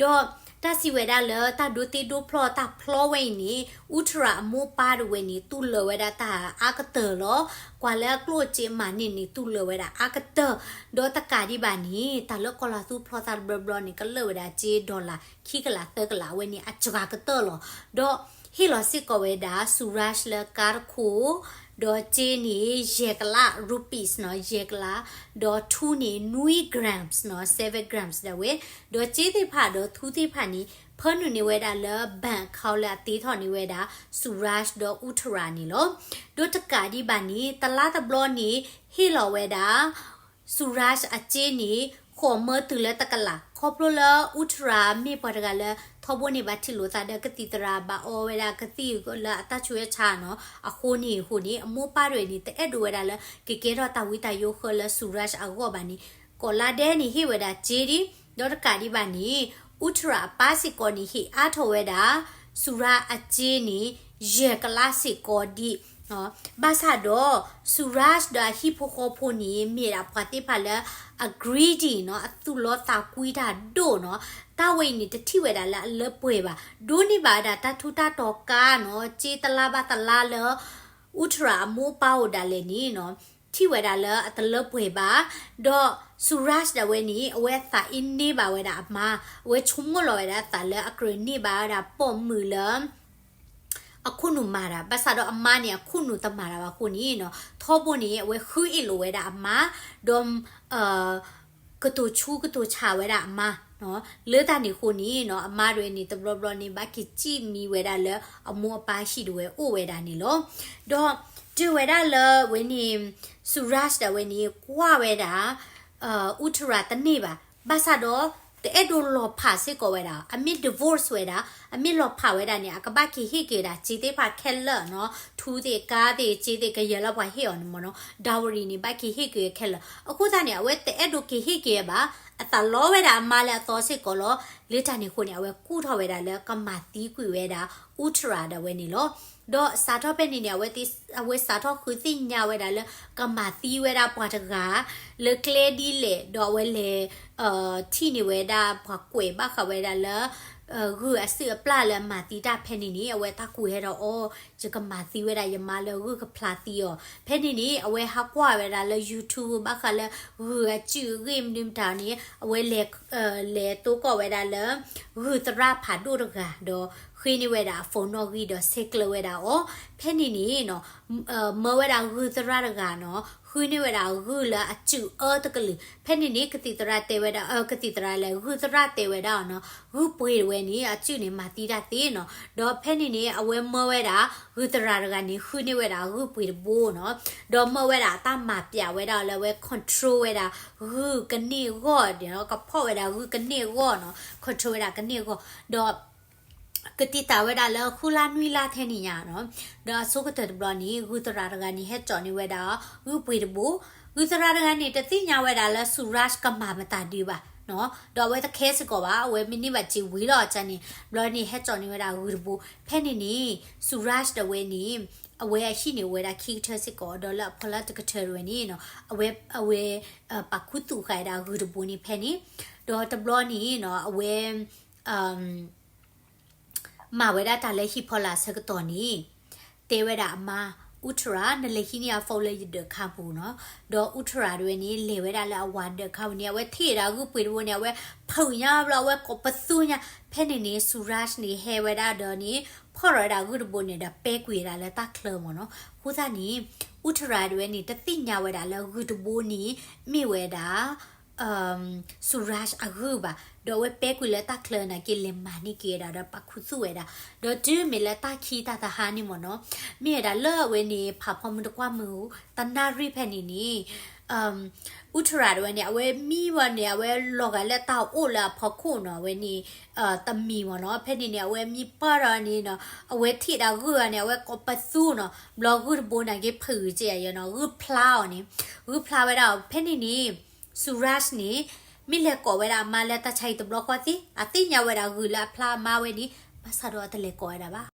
ဒီးတၢ်စံးဝဲဒၣ်လၢတၢ်ဒိးတ့ဒိးဖျီတၢ်ဖျီဝဲအံၤန့ၣ် Uttara အမိၢ်အပၢ်တဝဲန့ၣ် တူၢ်လၢာ်ဝဲဒၣ်တၢ်အါကတၢၢ်လီၤ. ကွၢ်လၢကျိၣ်စ့အမၤန့ၢ်န့ၣ် တူၢ်လၢာ်ဝဲဒၣ်အါကတၢၢ်, ဒီးတကးဒံးဘၣ်န့ၣ် တၢ်လၢကီၢ်လၤသူဖျီသးတဘျီဘျီန့ၣ် ကလၢာ်ဝဲဒၣ်စ့ dollar ခံကလးသၢကလး အဝဲန့ၣ်အစှၤကတၢၢ်လီၤ. ဒီးဟ့ၣ်လီၤစ့ၢ်ကီးဝဲဒၣ် Suraj လၢကါတခိၣ်, ဒီးစ့န့ၣ် ယဲၢ်ကလး rupees နီၤ, ယဲၢ်ကလး, ဒီးထူန့ၣ် နွံ grams နီၤ, seven grams ဒၣ်ဝဲ, ဒီးစ့သ့ၣ်တဖၣ်ဒီးထူသ့ၣ်တဖၣ်န့ၣ် ဖၢနုာ်န့ၢ်ဝဲဒၣ်လၢ bank account လၢအတ့ထီၣ်န့ၢ်ဝဲဒၣ် Suraj ဒီး Uttara န့ၣ်လီၤ. ဒီးတကးဒံးဘၣ်န့ၣ် တလါတဘျီန့ၣ် ဟ့ၣ်လီၤဝဲဒၣ် Suraj အစ့န့ၣ် ဃိးမၢတုၤလၢတကလး, ခီဖျိလၢ Uttara မ့ၢ်ပှၤတဂၤလၢ ထီဘိန့ၣ်ဘၣ်ထံၣ်လိာ်သးဒီးကသံၣ်သရၣ် ဘၣ်အီဝဲဒၣ်ကသံၣ်လၢအတၢ်ဆူးတၢ်ဆါနီၤ, အဃိန့ၣ်အဃိန့ၣ် အမိၢ်ပၢ်တဝဲန့ၣ် တအဲၣ်ဒိးဝဲဒၣ်လၢ ကကဲထီၣ်တၢ်ဝံတၢ်ယိးဃၢလၢ Suraj အဂီၢ်ဘၣ်န့ၣ် ကိးလါဒဲးန့ၣ်ဟ့ၣ်ဝဲဒၣ်စ့ဒံး, ဒီးတကးဒံးဘၣ်န့ၣ် Uttara အပၢ်စ့ၢ်ကီးန့ၣ် ဟ့ၣ်အါထီၣ်ဝဲဒၣ် Suraj အစ့န့ၣ် ယဲၢ်ကလးစ့ၢ်ကီးဒံး ဘၣ်ဆၣ်ဒီး Suraj ဒီးအဟံၣ်ဖိဃီဖိန့ၣ် မ့ၢ်ဒၣ်ပှၤသ့ၣ်တဖၣ်လၢအ greedy နီၤ, အသူၣ်လီသးကွံတၢ်ဒိၣ်နီၤ, တၢ်ဝဲအံၤန့ၣ် တထံၣ်ဝဲဒၣ်လၢအလၢပှဲၤဘၣ်, ဒိးန့ၢ်ဘၣ်ဝဲဒၣ်တၢ်ထူးတၢ်တီၤကါနီၤ, စ့တလါဘၣ်တလါလၢ Uttara အမိၢ်အပၢ်အိၣ်ဒၣ်လဲာ်န့ၣ်နီၤ, ထံၣ်ဝဲဒၣ်လၢအတလၢပှဲၤဘၣ်, ဒီး Suraj ဒၣ်ဝဲန့ၣ် အဝဲသးအ့န့ၢ်ဘၣ်ဝဲဒၣ်အမါ, အဝဲဆိကမိၣ်လီၤဝဲဒၣ်အသးလၢအကြၢးန့ၢ်ဘၣ်ဝဲဒၣ်ပိာ်မုၣ်လၢ အခိၣ်နူာ်မၤတၢ်, ဘၣ်ဆၣ်ဒီးအမါန့ၣ် အခိၣ်နူာ်တမၤတၢ်ဘၣ်အဃိန့ၣ်နီၤ, ထီဘိန့ၣ် အဝဲဃုအ့ၣ်လိာ်ဝဲဒၣ်အမါ, ဒီး ကတိၤဆူကတိၤဆါဝဲဒၣ်အမါ, လၢတၢ်န့ၣ်အဃိန့ၣ်နီၤ, အမါတဝဲန့ၣ် တဘျီဘျီန့ၣ် ဘၣ်က့ၤစံၣ်မံဝဲဒၣ်လၢအမိၢ်အပၢ်ဟံၣ်တဝဲအိၣ်ဝဲဒၣ်န့ၣ်လီၤ. ဒီးတုၤဝဲဒၣ်လၢဝဲန့ၣ် Suraj ဒၣ်ဝဲန့ၣ် ကွၢ်ဝဲဒၣ် Uttara တန့ၢ်ဘၣ်, ဘၣ်ဆၣ်ဒီး တအဲၣ်ဒိးလီၤဖးစ့ၢ်ကီးဝဲဒၣ်, အမ့ၢ် divorce ဝဲဒၣ်, အမ့ၢ်လီၤဖးဝဲဒၣ်န့ၣ် အကဘၣ်က့ၤဟ့ၣ်က့ၤဝဲဒၣ်စ့သ့ၣ်တဖၣ်ခဲလၢာ်နီၤ, ထူသ့ၣ်ကါသ့ၣ်စ့သ့ၣ်ကယဲၢ်လၢပှၤဟ့ၣ်အီၤန့ၣ်မ့ၢ်နီၤ, dowry န့ၣ် ဘၣ်က့ၤဟ့ၣ်က့ၤခဲလၢာ်, အဃိသတးန့ၣ် အဝဲတအဲၣ်ဒိးက့ၤဟ့ၣ်က့ၤဘၣ်, အသးလီဝဲဒၣ်အမါလၢအသီစ့ၢ်ကီးလီၤ. လၢတၢ်န့ၣ်အဃိန့ၣ် အဝဲကူၣ်ထီၣ်ဝဲဒၣ်လၢကမၤသံကွံာ်ဝဲဒၣ် Uttara ဒၣ်ဝဲန့ၣ်လီၤ. ဒီးစးထီၣ်ဖဲန့ၣ်န့ၣ် အဝဲသ့ၣ် အဝဲစးထီၣ်ဃုသ့ၣ်ညါဝဲဒၣ်လၢ ကမၤသံဝဲဒၣ်ပှၤတဂၤ လၢကျဲဒ်လဲၣ်, ဒီးအဝဲလဲၤ ထံၣ်န့ၢ်ဝဲဒၣ်ပှၤကွဲးဘၣ်ဃးဝဲဒၣ်လၢ ဂုၢ်အစုၣ်အပျၢ်လၢအမၤသံတၢ်ဖဲန့ၣ်န့ၣ် အဝဲတၢ်ကူးဟဲဒီးအီၤ, ယကမၤသံဝဲဒၣ်ယမါလၢဂုၢ်ကဖျါသံအီၤ. ဖဲန့ၣ်န့ၣ် အဝဲဟးကွၢ်ဝဲဒၣ်လၢ YouTube ဘၣ်ဃးလၢ ဂုၢ်အစုၣ်အဂ့ၢ်မနုၤမတၤန့ၣ် အဝဲ လဲၤတိကိးဝဲဒၣ်လၢ ဂုၢ်သရၣ်ဖးဒိၣ်တဂၤ ဒီးဃ့န့ၢ်ဝဲဒၣ်အ phone နီၣ်ဂံၢ်ဒီးဆဲးကျၢဝဲဒၣ်အီၤ. ဖဲန့ၣ်န့ၣ်နီၤ မၢဝဲဒၣ်ဂုၢ်သရၣ်တဂၤနီၤ ဃုန့ၢ်ဝဲဒၣ်ဂုၢ်လၢအစုၣ်အၢတကလုာ်. ဖဲန့ၣ်န့ၣ် ကသံၣ်သရၣ်တဲဝဲဒၣ် ကသံၣ်သရၣ်လဲၣ် ဂုၢ်သရၣ်တဲဝဲဒၣ်အီၤနီၤ ဂုၢ်ပှ့ၤတဝဲန့ၣ် အစုၣ်န့ၣ်မၤသံတၢ်သ့နီၤ. ဒီးဖဲန့ၣ်န့ၣ် အဝဲမၢဝဲဒၣ် ဂုၢ်သရၣ်တဂၤန့ၣ် ဃုန့ၢ်ဝဲဒၣ်ဂုၢ်ပှ့ၤတဘိနီၤ. ဒီးမၢဝဲဒၣ်အတၢ်မၤပျးဝဲဒၣ်အီၤလၢအဝဲ control ဝဲဒၣ်ဂုၢ်ကန့ၢ်အဂီၢ်, ကဖီၣ်ဝဲဒၣ်ဂုၢ်ကန့ၢ်အဂီၢ်နီၤ control ဝဲဒၣ်ကန့ၢ်အဂီၢ်. ဒီး ကတံာ်တာ်ဝဲဒၣ်လၢဃုလါနွံလါထဲန့ၣ်ညါနီၤ. ဒီးအဆိကတၢၢ်တဘျီန့ၣ် ဂုၢ်သရၣ်တဂၤန့ၣ် ဟဲစိာ်န့ၢ်ဝဲဒၣ်ဂုၢ်ပှ့ၤတဘိ. ဂုၢ်သရၣ်တဂၤန့ၣ် တသ့ၣ်ညါဝဲဒၣ်လၢ Suraj ကမၤမတၤဒုးဘၣ်နီၤ. ဒီးအဝဲတခဲစ့ၢ်ကီးဘၣ် အဝဲမ့ၢ်န့ၢ်ဘၣ်စ့ဝံၤလီၤန့ၣ် ဘျီန့ၣ်ဟဲစိာ်န့ၢ်ဝဲဒၣ်ဂုၢ်တဘိ. ဖဲန့ၣ်န့ၣ် Suraj ဒၣ်ဝဲန့ၣ် အဝဲအဟံၣ်န့ၣ်အိၣ်ဝဲဒၣ်ခံကထၢစ့ၢ်ကီး ဒီးလၢအဖီလာ်တကထၢတဝဲန့ၣ်နီၤ အဝဲ အဝဲ ပာ်ခူသူၣ်ဃာ်ဝဲဒၣ်ဂုၢ်တဘိန့ၣ်ဖဲန့ၣ်. ဒီးတဘျီန့ၣ်နီၤ အဝဲ မၤဝဲဒၣ်တၢ်လၢဟံၣ်ဖီလာ်အဆၢကတီၢ်န့ၣ် တဲဝဲဒၣ်အမါ Uttara နလဲၤဟံးန့ၢ်အ phone လၢယဒၢးခါပူၤနီၤ. ဒီး Uttara တဝဲန့ၣ် လဲၤဝဲဒၣ်လၢအဝၤဒၢးခါပူၤန့ၣ် အဝဲထံၣ်ဝဲဒၣ်ဂုၢ်ပှ့ၤတဘိန့ၣ် အဝဲဖုးညါဘျီ အဝဲကိးပသူညါ. ဖဲန့ၣ်န့ၣ် Suraj န့ၣ် ဟဲဝဲဒၣ်ဒီးန့ၣ် ဖီၣ်ထီၣ်ဝဲဒၣ်ဂုၢ်တဘိန့ၣ်ဒီး ပဲကွံာ်ဝဲဒၣ်လၢတၢ်ချၢမ့ၢ်နီၤ. အဃိသတးန့ၣ် Uttara တဝဲန့ၣ် တသ့ၣ်ညါဝဲဒၣ်လၢဂုၢ်တဘိန့ၣ် မ့ၢ်ဝဲဒၣ် Suraj အဂုၢ်ဘၣ်. ဒီးအဝဲပဲကွံာ်လၢတၢ်ချၢနာ်က့ လဲၤမၤန့ၢ်က့ၤဝဲဒၣ်ဒီး ပာ်ခူသူၣ်ဝဲဒၣ်. ဒီးတုၤမ့ၢ်လၢတၢ်ခံတၢ်တဟါန့ၣ်မ့ၢ်နီၤ, မ့ၢ်ဝဲဒၣ်လၢအဝဲန့ၣ် ဖးဖီမုၢ်တကွၢ်မုၢ် တနၣ်ရံၣ်ဖဲန့ၣ်န့ၣ် Uttara တဝဲန့ၣ် အဝဲမံဝဲန့ၣ် အဝဲလီၤဂာ်လၢတၢ်အိၣ်လၢအဖီခိၣ်နီၤ, အဝဲန့ၣ် တမံၤမ့ၢ်နီၤ. ဖဲန့ၣ်န့ၣ် အဝဲမံပၢၢ်ဒီးန့ၣ်နီၤ, အဝဲထံၣ်ဒၣ်ဂုၢ်အီၤန့ၣ် အဝဲကိးပသူနီၤ, ဘျီဂုၢ်တဘိနာ်က့ ဖုးက့ၤယဲနီၤ, ဂုၢ်ဖျါအီၤန့ၣ်, ဂုၢ်ဖျါဝဲဒၣ်အီၤ. ဖဲန့ၣ်န့ၣ် Suraj န့ၣ် မ့ၢ်လဲၤကိးဝဲဒၣ်အမါလၢတၢ်ဆါဟံၣ်တဘျီဃီသ့, အသ့ၣ်ညါဝဲဒၣ်ဂုၢ်လၢအဖျါအမါဝဲန့ၣ်, ဘၣ်ဆၣ်ဒီးအတလဲၤကိးဝဲဒၣ်ဘၣ်.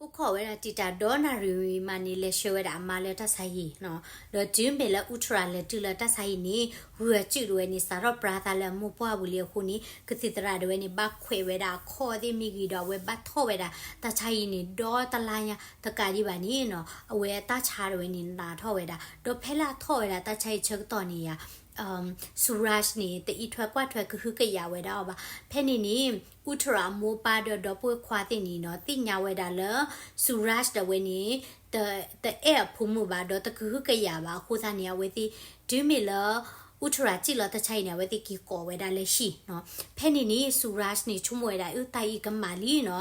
အိၣ်ခိးဝဲဒၣ်တံာ်တာ်ဒီနၣ်ရံၣ်ဝံၤမးန့ၣ် လဲၤဆှၢဝဲဒၣ်အမါလၢတၢ်ဆါဟံၣ်နီၤ. ဒီးတုၤမ့ၢ်လၢ Uttara လဲၤတုၤလၢတၢ်ဆါဟံၣ်န့ၣ် ဂုၢ်အစုၣ်တဝဲန့ၣ် စးထီၣ်ပြါသးလၢအမိၢ်ပှၢ်ပူၤလံအဃိန့ၣ် ကသံၣ်သရၣ်တဝဲန့ၣ် ဘၣ်ခွဲးဝဲဒၣ်အခီၣ်သ့ၣ်မ့ၢ်ဂ့ၤဒီး အဝဲဘၣ်ထီၣ်ဝဲဒၣ်တၢ်ဆါဟံၣ်န့ၣ် ဒီတလါညါတကးဒံးဘၣ်န့ၣ်နီၤ, အဝဲတၢ်ဆါတဝဲန့ၣ် နးထီၣ်ဝဲဒၣ်. ဒီးဖဲလၢအထီၣ်ဝဲဒၣ်တၢ်ဆါဟံၣ်ဆၢကတီၢ်န့ၣ်ယါ Suraj န့ၣ် တအံးထွဲကွၢ်ထွဲကဟုကယာ်ဝဲဒၣ်အီၤဘၣ်. ဖဲန့ၣ်န့ၣ် Uttara အမိၢ်ပၢ်ဒီးဒီပုၢ်ဝဲၢ်ခွါသ့ၣ်န့ၣ်နီၤ သ့ၣ်ညါဝဲဒၣ်လၢ Suraj တဝဲန့ၣ် တအဲၣ်အဖိမုၣ်ဘၣ် ဒီးတကဟုကယာ်ဘၣ်အဃိသတးန့ၣ် အဝဲသ့ၣ် တုၤမ့ၢ်လၢ Uttara စံၣ်လီၤတၢ်ဆါဟံၣ်န့ၣ် အဝဲသ့ၣ်က့ၤကိးဝဲဒၣ်လၢဟံၣ်နီၤ. ဖဲန့ၣ်န့ၣ် Suraj န့ၣ် ဆိကမိၣ်ဝဲဒၣ် အၢ တၢ်အံၤကမၣ်လံနီၤ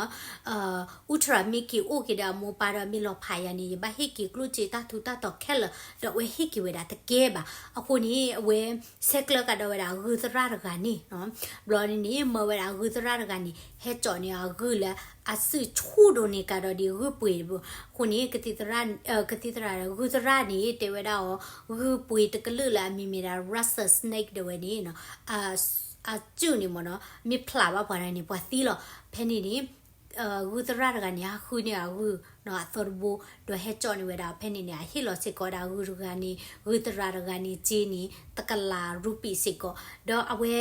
Uttara မ့ၢ်က့ၤအိၣ်က့ၤဒီးအမိၢ်ပၢ်ဒီးမ့ၢ်လီၤဖးယၤန့ၣ် ယဘၣ်ဟ့ၣ်က့ၤကျိၣ်စ့တၢ်ထူးတၢ်တီၤခဲလၢာ် ဒီးအဝဲဟ့ၣ်က့ၤဝဲဒၣ်တကဲဘၣ်. အဃိန့ၣ် အဝဲဆဲးကျၢကဒီးဝဲဒၣ်ဂုၢ်သရၣ်တဂၤန့ၣ်နီၤ. ဘျီန့ၣ်န့ၣ် မၢဝဲဒၣ်ဂုၢ်သရၣ်တဂၤန့ၣ် ဟဲစိာ်န့ၢ်အဂုၢ်လၢအစုၣ်ဆူၣ်ဒိၣ်န့ၢ်ကဒီးဒ်ဂုၢ်ပှ့ၤတဘိ. အဃိန့ၣ် ကသံၣ်သရၣ် ကသံၣ်သရၣ်ဒီး ဂုၢ်သရၣ်န့ၣ် တဲဝဲဒၣ်အီၤ ဂုၢ်ပှ့ၤတကလုာ်လၢအမံၤမ့ၢ်ဒၣ် rattlesnake တဝဲန့ၣ်နီၤ အစုၣ်န့ၣ်မ့ၢ်နီၤ မ့ၢ်ဖျးဘၣ်ပှၤန့ၣ် ပှၤသံလီၤ. ဖဲန့ၣ်န့ၣ် ဂုၢ်သရၣ်တဂၤန့ၣ် ဟးဃုန့ၢ်အဂုၢ်နီၤ အသီတဘိ ဒီးဟဲစိာ်န့ၢ်ဝဲဒၣ်. ဖဲန့ၣ်န့ၣ် အဟ့ၣ်လီၤစ့ၢ်ကီးဒၣ်ဂုၢ်တဂၤန့ၣ် ဂုၢ်သရၣ်တဂၤန့ၣ် စ့န့ၣ် တကလး rupee စ့ၢ်ကီး. ဒီးအဝဲ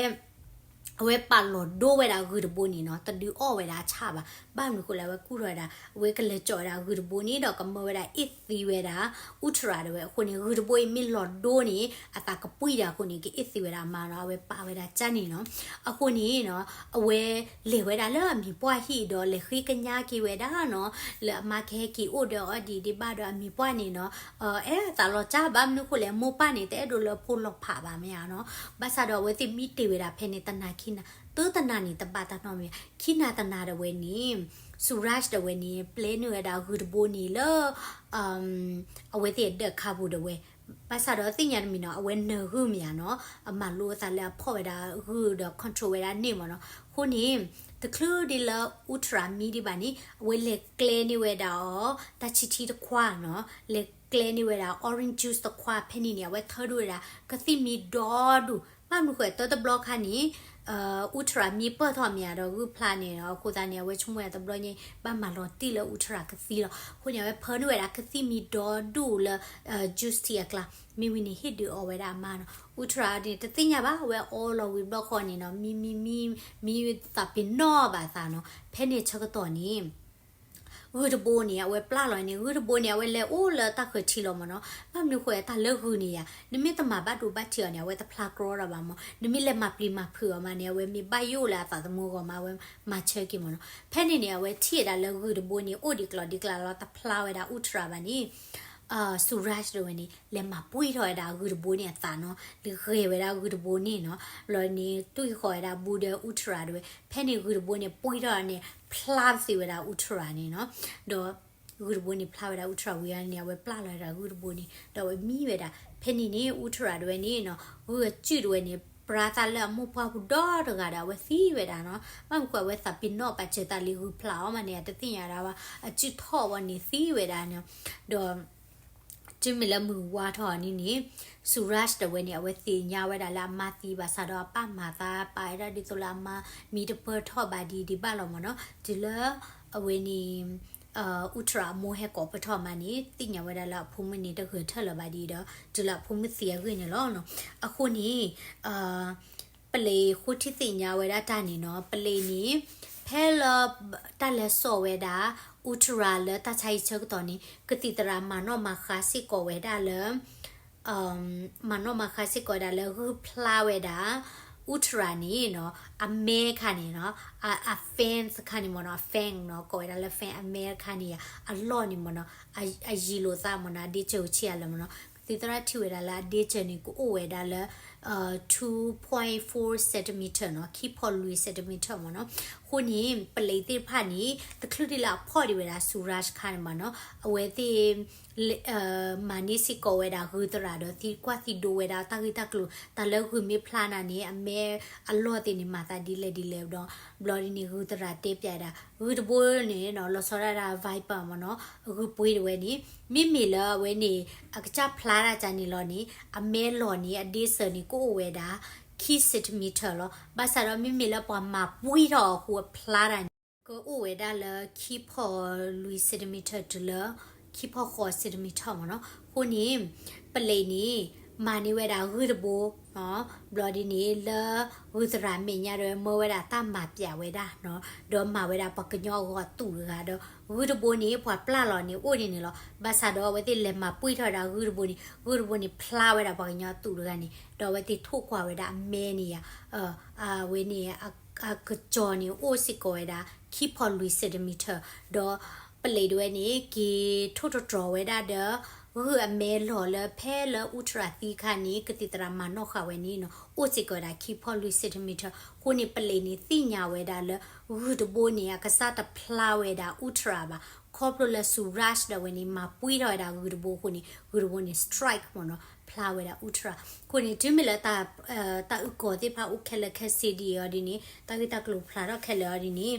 အဝဲပာ်လီၤဒိဝဲဒၣ်ဂုၢ်တဘိန့ၣ်နီၤ တဒုးအီၣ်ဝဲဒၣ်အဆၣ်ဘၣ်. ဘၣ်မနုၤဃိလဲၣ် အဝဲကူၣ်ထီၣ်ဝဲဒၣ် အဝဲကလဲၤစိာ်ဝဲဒၣ်ဂုၢ်တဘိန့ၣ်ဒီး ကမၢဝဲဒၣ်အ့ၣ်သံဝဲဒၣ် Uttara တဝဲ. အဃိန့ၣ် ဂုၢ်တဘိအံၤမ့ၢ်လီၤဒိန့ၣ် အသးကပှံၢ်ဒၣ်အဃိန့ၣ် ကအ့ၣ်သံဝဲဒၣ်အမါနီၤ အဝဲပာ်ဝဲဒၣ်ကၢ်န့ၣ်နီၤ. အဃိန့ၣ်နီၤ အဝဲလဲၤဝဲဒၣ်လၢအမံၤပှၢ်ဟံၣ်ဒီး လဲၤဃ့ကညးက့ၤဝဲဒၣ်နီၤ လၢအမါကဟဲက့ၤအိၣ်ဒီးအီၤဒ်ဒ်ဘၣ်ဒီး အမံၤပှၢ်န့ၣ်နီၤ အဲၣ်သးလီၤကၢ်. ဘၣ်မနုၤဃိလဲၣ် မိၢ်ပၢ်န့ၣ် တအဲၣ်ဒိးလၢအဖိလီၤဖးဘၣ်မ့ၢ်ဧါနီၤ. ဘၣ်ဆၣ်ဒီးအဝဲသ့ၣ်မံတ့ၢ်ဝဲဒၣ်ဖဲန့ၣ် တနၤခံနၤ တနၤန့ၣ် တဘၣ်တၢ်နီတမံၤ. ခံနၤတနၤတဝဲန့ၣ် Suraj တဝဲန့ၣ် ပျဲန့ၢ်ဝဲဒၣ်ဂုၢ်တဘိန့ၣ်လၢ အဝဲသ့ၣ်အဒၢးခါပူၤတဝဲ. ဘၣ်ဆၣ်ဒီးသ့ၣ်ညါတမံၤနီၤ အဝဲနၢၤဂုၢ်မ့ၢ်ဧါနီၤ အမၤလိအသးလၢအဖီၣ်ဝဲဒၣ်ဂုၢ်ဒီး control ဝဲဒၣ်န့ၣ်မ့ၢ်နီၤ. အဃိန့ၣ် တချုးဒ်လၢ Uttara မံဒံးဘၣ်န့ၣ် အဝဲလဲၤကျဲန့ၢ်ဝဲဒၣ်အီၤ တၢ်ဆံထံတခွါနီၤ လဲၤကျဲန့ၢ်ဝဲဒၣ် orange juice တခွါ. ဖဲန့ၣ်န့ၣ် အဝဲထၢဒိၣ်ဝဲဒၣ်ကသံၣ်မံဒီဒူၣ်. ဘၣ်မနုၤဃိ တၢတဘျီခါန့ၣ် Uttara မံပၢၢ်ထီၣ်မ့ၢ်ဧါဒီးဂုၢ်ဖျါန့ၣ်ဒီး အဃိသတးန့ၣ် အဝဲဆိကမိၣ်ဝဲဒၣ်တဘျီညါ ဘၣ်မၤလီၤတံၢ်လၢ Uttara ကသံလီၤ. အဃိန့ၣ် အဝဲဖၢန့ၢ်ဝဲဒၣ်ကသံၣ်မံဒီဒူၣ်လၢ juice ထံအကျါ မ့ၢ်ဝံၤန့ၣ် ဟ့ၣ်ဒုးအီၣ်ဝဲဒၣ်အမါနီၤ. Uttara န့ၣ် တသ့ၣ်ညါဘၣ် အဝဲအီလီၤဝံၤဘျီဃီန့ၣ်နီၤ မံ မံ မံ မံသးပ့ၤနီၣ်ဘၣ်အသးနီၤ. ဖဲန့ၣ်ဆၢကတီၢ်န့ၣ် ဂုၢ်တဘိန့ၣ် အဝဲပျၢ်လီၤန့ၣ် ဂုၢ်တဘိန့ၣ် အဝဲလဲၤအိၣ်လၢတၢ်ဃၢၤထံလီၤမ့ၢ်နီၤ. ဘၣ်မနုၤဃိ တၢ်လၢဂုၢ်န့ၣ်ယါ နမ့ၢ်တမၤဘၣ်ဒိဘၣ်ထံးအီၤန့ၣ် အဝဲတဖျါကြီဒီးဘၣ်မ့ၢ်. နမ့ၢ်လဲၤမၤပျံၤမၤဖုးအီၤမးန့ၣ် အဝဲမ့ၢ်ဘၣ်ယိၣ်လၢအသးသမူအဂီၢ်မး အဝဲမၤဆၢက့ၤမ့ၢ်နီၤ. ဖဲန့ၣ်န့ၣ် အဝဲထံၣ်ဝဲဒၣ်လၢဂုၢ်တဘိန့ၣ် အိၣ်ဒံးကျီၤဒံးကျါလီၤ တဖျါဝဲဒၣ် Uttara ဘၣ်န့ၣ် Suraj တဝဲန့ၣ် လဲၤမၤပှံၢ်ထီၣ်ဝဲဒၣ်ဂုၢ်တဘိန့ၣ်အသးနီၤ လဲၤဂဲၤဝဲဒၣ်ဂုၢ်တဘိန့ၣ်နီၤ. လီၤန့ၣ် တွံၢ်ဃီၤဝဲဒၣ်ဘူးဒီး Uttara တဝဲ ဖဲန့ၣ်ဂုၢ်တဘိန့ၣ် ပှံၢ်ထီၣ်န့ၣ် ဖျါသ့ဝဲဒၣ် Uttara န့ၣ်နီၤ. ဒီးဂုၢ်တဘိန့ၣ် ဖျါဝဲဒၣ် Uttara ဝံၤန့ၣ် အဝဲပျၢ်လီၤဝဲဒၣ်ဂုၢ်တဘိန့ၣ် ဒီးအဝဲမံဝဲဒၣ်. ဖဲန့ၣ်န့ၣ် Uttara တဝဲန့ၣ်နီၤ ဂုၢ်အစုၣ်တဝဲန့ၣ် ပြါသးလၢအမိၢ်ပှၢ်ပူၤဒီတဂၤဒီး အဝဲသံဝဲဒၣ်နီၤ. ဘၣ်မနုၤဃိ အဝဲသးပ့ၤနီၣ်ပာ်စၢၤသးလံ ဂုၢ်ဖျါအီၤမးန့ၣ် အတသ့ၣ်ညါဒၣ်ဝဲ အစုၣ်ထီၣ်ဝဲန့ၣ်သံဝဲဒၣ်နီၤ. ဒီး တုၤမ့ၢ်လၢမုၢ်ဝါထီၣ်န့ၣ်န့ၣ် Suraj တဝဲန့ၣ် အဝဲသ့ၣ်ညါဝဲဒၣ်လၢအမါသံဘၣ်ဆၣ်ဒီး အပၢ်မၤသးပာ်ဝဲဒၣ်ဒ်သိးလၢအမါ မံတပၢၢ်ထီၣ်ဘၣ်ဒံးဒံးဘၣ်လီၤမ့ၢ်နီၤ. တုၤလၢအဝဲန့ၣ် Uttara အမိၢ်ဟဲကိးပၢၢ်ထီၣ်မးန့ၣ် သ့ၣ်ညါဝဲဒၣ်လၢအဖိမုၣ်န့ၣ် တဂဲၤထၢၣ်လၢၤဘၣ်ဒံးဒီး တုၤလၢအဖိမုၣ်သံအဂ့ၢ်န့ၣ်လီၤ. အဃိန့ၣ် ပလံၤဃိထံသ့ၣ်ညါဝဲဒၣ်တၢ်န့ၣ်နီၤ ပလံၤန့ၣ် ဖ ဖဲလၢ တၢ်လဲၤစိာ်ဝဲဒၣ် Uttara လၢတၢ်ဆါဟံၣ်ဆၢကတီၢ်န့ၣ် ကသံၣ်သရၣ်မၤနီၣ်မၤဃါစ့ၢ်ကီးဝဲဒၣ်လၢ မၤနီၣ်မၤဃါစ့ၢ်ကီးဝဲဒၣ်လၢဂုၢ်ဖျါဝဲဒၣ် Uttara န့ၣ်နီၤ အမဲတခါန့ၣ်နီၤ အ အ fan တခါန့ၣ်မ့ၢ်နီၤ အ fan နီၤ ကိးဝဲဒၣ်လၢ fan အမဲတခါန့ၣ် အလီၢ်န့ၣ်မ့ၢ်နီၤ အယံာ်လိာ်သးမ့ၢ်နီၤ အဒ့စၢၤဆံးအါလၢၤမ့ၢ်နီၤ ကသံၣ်သရၣ်ထံၣ်ဝဲဒၣ်လၢအဒ့စၢၤန့ၣ် ကအိၣ်ဝဲဒၣ်လၢ two point four centimeter နီၤ ခံဖီလွံၢ် centimeter မ့ၢ်နီၤ အဃိန့ၣ် ပလံးသ့ၣ်တဖၣ်န့ၣ် တချုးဒံးလၢအဖီၣ်ဒံးဝဲဒၣ် Suraj ခါန့ၣ်မ့ၢ်နီၤ အဝဲသ့ၣ် မၤန့ၢ်စ့ၢ်ကီးဝဲဒၣ်ဂုၢ်သရၣ်ဒီးသံကွၢ်သံဒိးဝဲဒၣ် တၢ်ဂ့ၢ်တၢ်ကျိၤ တၢ်လၢဂုၢ်မ့ၢ်ဖျါနၤန့ၣ် အမဲအလီၢ်သ့ၣ်န့ၣ် မၤသးဒ်လဲၣ်ဒ်လဲၣ်ဒီး ဘျီဒ်န့ၣ် ဂုၢ်သရၣ်တဲပၠးဒၣ် ဂုၢ်တဘိန့ၣ်နီၤ လီၤဆီဒၣ်တၢ် viper မ့ၢ်နီၤ ဂုၢ်ပှ့ၤတဝဲန့ၣ် မ့မ့ၢ်လၢအဝဲန့ၣ် အကစၢ်ဖျါတၢ်ကန့ၣ်လီၤန့ၣ် အမဲလီၤန့ၣ် အဒ့စၢၤန့ၣ် ကအိၣ်ဝဲဒၣ် ခံ centimeter လီၤ. ဘၣ်ဆၣ်ဒီးမ့မ့ၢ်လၢပှၤမၤပှံၢ်ထီၣ်အီၤအဃိ အဖျါတၢ်န့ၣ် ကအိၣ်ဝဲဒၣ်လၢခံဖီလွံၢ် centimeter တုၤလၢ ခံဖီဃိး centimeter မ့ၢ်နီၤ. အဃိန့ၣ် ပလံးန့ၣ် မၤန့ၢ်ဝဲဒၣ်ဂုၢ်တဘိ ဘျီဒ်န့ၣ် လၢဂုၢ်သရၣ်မဲာ်ညါဒီး မၢဝဲဒၣ်တၢ်မၤပၠးဝဲဒၣ်နီၤ, ဒီးမၤဝဲဒၣ်ပှၤကညီအဂီၢ်အသူၣ်တဂၤဒီး ဂုၢ်တဘိန့ၣ် ပှၤပျၢ်လီၤန့ၣ် အိၣ်ဒ်န့ၣ်လီၤ. ဘၣ်ဆၣ်ဒီးအဝဲသ့ၣ်လဲၤမၤပှံၢ်ထီၣ်ဝဲဒၣ်ဂုၢ်တဘိန့ၣ် ဂုၢ်တဘိန့ၣ် ဖျါဝဲဒၣ်ပှၤကညီအသူၣ်တဂၤန့ၣ် ဒီးအဝဲသ့ၣ်ထိၣ်ကွၢ်ဝဲဒၣ်အမဲန့ၣ်ယါ အဝဲန့ၣ် အကစီၤန့ၣ် အိၣ်စ့ၢ်ကီးဝဲဒၣ် ခံဖီလွံၢ် centimeter ဒီးပလံးတဝဲန့ၣ် က့ၤထိၣ်တတြီၤဝဲဒၣ်ဒီး ဂုၢ်အမဲလီၤလၢဖဲလၢ Uttara သံအခါန့ၣ် ကသံၣ်သရၣ်မၤနီၣ်ဃာ်ဝဲန့ၣ်နီၤ အိၣ်စ့ၢ်ကီးဝဲဒၣ် ခံဖီလွံၢ် centimeter အဃိန့ၣ် ပလံးန့ၣ် သ့ၣ်ညါဝဲဒၣ်လၢ ဂုၢ်တဘိန့ၣ် အကစၢ်တဖျါဝဲဒၣ် Uttara ဘၣ် ခီဖျိလၢ Suraj ဒီးဝဲန့ၣ် မၤပှံၢ်ထီၣ်ဝဲဒၣ်ဂုၢ်တဘိအဃိန့ၣ် ဂုၢ်တဘိန့ၣ် strike မ့ၢ်နီၤ ဖျါဝဲဒၣ် Uttara အဃိန့ၣ် တုၤမ့ၢ်လၢ တၢ်အုၣ်ကီၤသ့ၣ်တဖၣ်အိၣ်ခဲလၢာ်ခဲဆ့ဒ်အံၤအီၤဒ်န့ၣ် တၢ်ဂ့ၢ်တၢ်ကျိၤဖျါထီၣ်ခဲလၢာ်အီၤဒ်န့ၣ်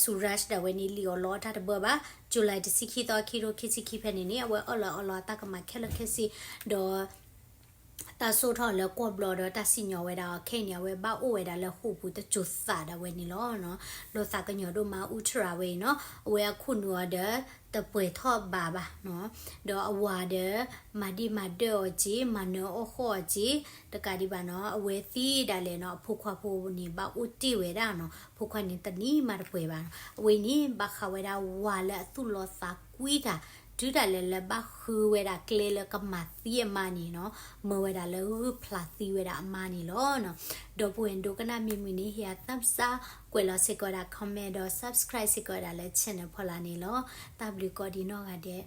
Suraj ဒီးဝဲန့ၣ် လံၣ်အီၤလီအီၤတၢ်တဘၢဘၣ်. July တဆံခံသီ ခံကထိခံဆံခံဖဲန့ၣ်န့ၣ် အဝဲအၢၣ်လီၤအီလီၤအတၢ်ကမၣ်ခဲလၢာ်ခဲဆ့ ဒီး တၢ်ဆိၣ်ထီၣ်လၢကွီၢ်ဘျီဒီးတၢ်စံၣ်ညီၣ်ဝဲဒၣ်အီၤခဲအံၤန့ၣ် အဝဲဘၣ်အိၣ်ဝဲဒၣ်လၢဃိာ်ပူၤတစိၤသးဒၣ်ဝဲန့ၣ်လီၤ. လိာ်သးကညီၤဒိၣ်မး Uttara ဝဲအံၤနီၤ အဝဲအခိၣ်နူာ်အီၤဒီး တပှဲၤထီၣ်ဘးဘၣ် ဒီးအဝၤဒီး မၤဒံၣ်မၤဒၢၣ်အီၤက့ၤ မၤနၢၤအီၣ်ဃီၣ်အီၤက့ၤ တကးဒံးဘၣ်နီၤ အဝဲသံဒၣ်လဲာ်နီၤ အဖိခွါဖိန့ၣ် ဘၣ်အိၣ်တ့ၢ်ဝဲဒၣ်နီၤ ဖိခွါန့ၣ် တနံၤမးတပှဲၤဘၣ်နီၤ. အဝဲန့ၣ် ဘၣ်ဃးဝဲဒၣ်ဝၤလၢအသူၣ်လီသးကွံတၢ် တုၤဒၣ်လဲာ်လၢဘၣ်ဃုဝဲဒၣ်ကျဲလၢကမၤသံအမါန့ၣ်နီၤ မၢဝဲဒၣ်လၢဂုၢ်ဖျါသံဝဲဒၣ်အမါန့ၣ်လီၤ. ဒီပုၢ်ဝဲၢ်ဒိကနၣ်မ့ၢ်မုာ်န့ၣ် ဟ့ၣ်အသးစၢ် ကွဲးလီၤစ့ၢ်ကီးဝဲဒၣ် comment ဒီး subscribe စ့ၢ်ကီးဝဲဒၣ်လၢ channel ဖီလာ်န့ၣ်လီၤ. တၢ်ဘျုးကိးဒံးနီၢ်ဂၤဒဲး